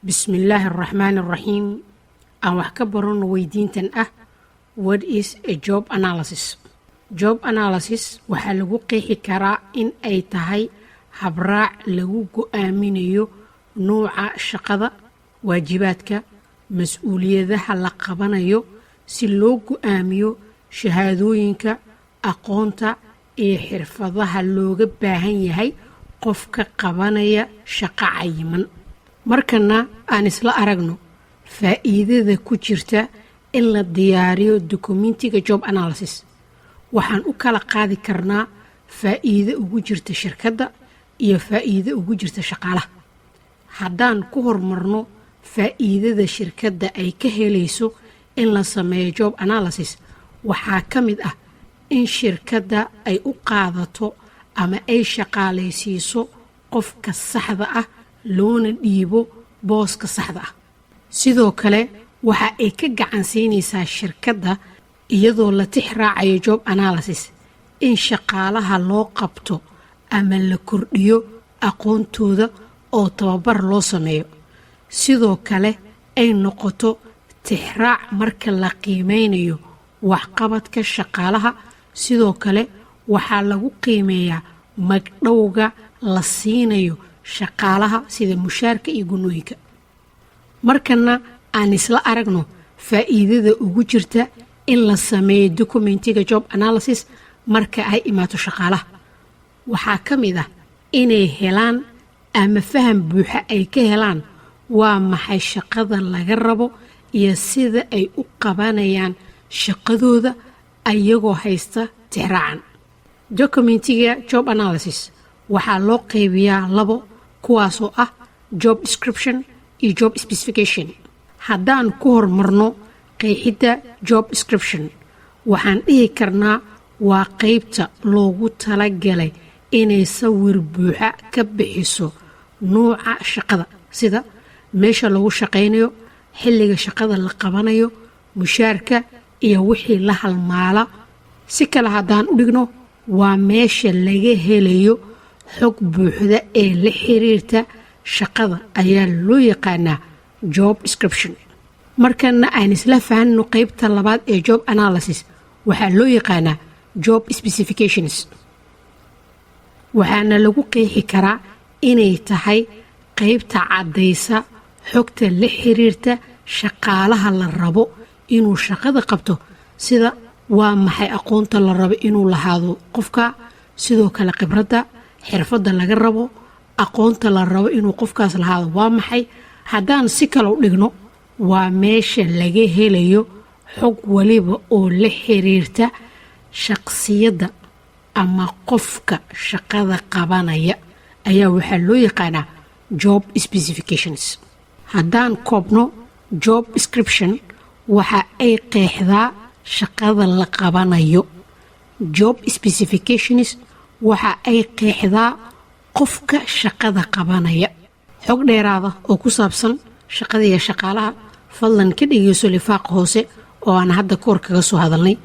Bismillaahi araxmaani araxiim. Aan wax ka barano weydiintan ah: "What is a job analysis?" Job analysis waxaa lagu qeexi karaa in ay tahay habraac lagu go-aaminayo nuuca shaqada, waajibaadka, mas-uuliyadaha la qabanayo, si loo go-aamiyo shahaadooyinka, aqoonta iyo xirfadaha looga baahan yahay qofka qabanaya shaqo cayiman. Markana aan isla aragno faa'iidada ku jirta in la diyaariyo documentiga job analysis. Waxaan u kala qaadi karnaa faa'iido ugu jirta shirkadda iyo faa'iido ugu jirta shaqaalaha. Haddaan ku horumarno faa'iidada shirkadda ay ka helayso in la sameeyo job analysis, waxaa ka mid ah in shirkadda ay u qaadato ama ay shaqaalaysiiso qofka saxda ah, loona dhiibo booska saxda ah. Sidoo kale, waxa ay ka gacan siinaysaa shirkadda, iyadoo la tix raacayo job analysis, in shaqaalaha loo qabto ama la kordhiyo aqoontooda oo tababar loo sameeyo. Sidoo kale ay noqoto tixraac marka la qiimeynayo waxqabadka shaqaalaha. Sidoo kale waxaa lagu qiimeeyaa magdhowga la siinayo shaqaalaha, sida mushaarka iyo gunooyinka. Markana aan isla aragno faa'iidada ugu jirta in la sameeyo documentiga job analysis marka ay imaato shaqaalaha. Waxaa ka mid ah inay helaan ama faham buuxa ay ka helaan waa maxay shaqada laga rabo iyo sida ay u qabanayaan shaqadooda, ayagoo haysta tixraacan. Documentiga job analysis waxaa loo qeybiyaa labo, kuwaasoo ah job description iyo job specification. Haddaan ku horumarno qeexidda job description, waxaan dhihi karnaa waa qeybta loogu talagalay inay sawir buuxa ka bixiso nuuca shaqada, sida meesha lagu shaqaynayo, xilliga shaqada la qabanayo, mushaarka iyo wixii la halmaala. Si kale haddaan u dhigno, waa meesha laga helayo xog buuxda ee la xiriirta shaqada ayaa loo yaqaanaa job description. Markana aan isla fahanno qeybta labaad ee job analysis. Waxaa loo yaqaanaa job specifications, waxaana lagu qeexi karaa inay tahay qeybta caddaysa xogta la xiriirta shaqaalaha la rabo inuu shaqada qabto, sida waa maxay aqoonta la rabo inuu lahaado qofka, sidoo kale khibradda, xirfadda laga rabo, aqoonta la rabo inuu qofkaas lahaado waa maxay. Haddaan si kale u dhigno, waa meesha laga helayo xog waliba oo la xiriirta shaqsiyadda ama qofka shaqada qabanaya ayaa waxaa loo yaqaanaa job specifications. Haddaan koobno, job description waxa ay qeexdaa shaqada la qabanayo, job specifications waxa ay qeexdaa qofka shaqada qabanaya. Xog dheeraada oo ku saabsan shaqada iyo shaqaalaha, fadlan ka dhegeyso lifaaqa hoose oo aan hadda koor kaga soo hadalnay.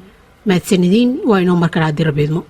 Mahadsanidin. Waa inoo markale haddii Rabbi idmo.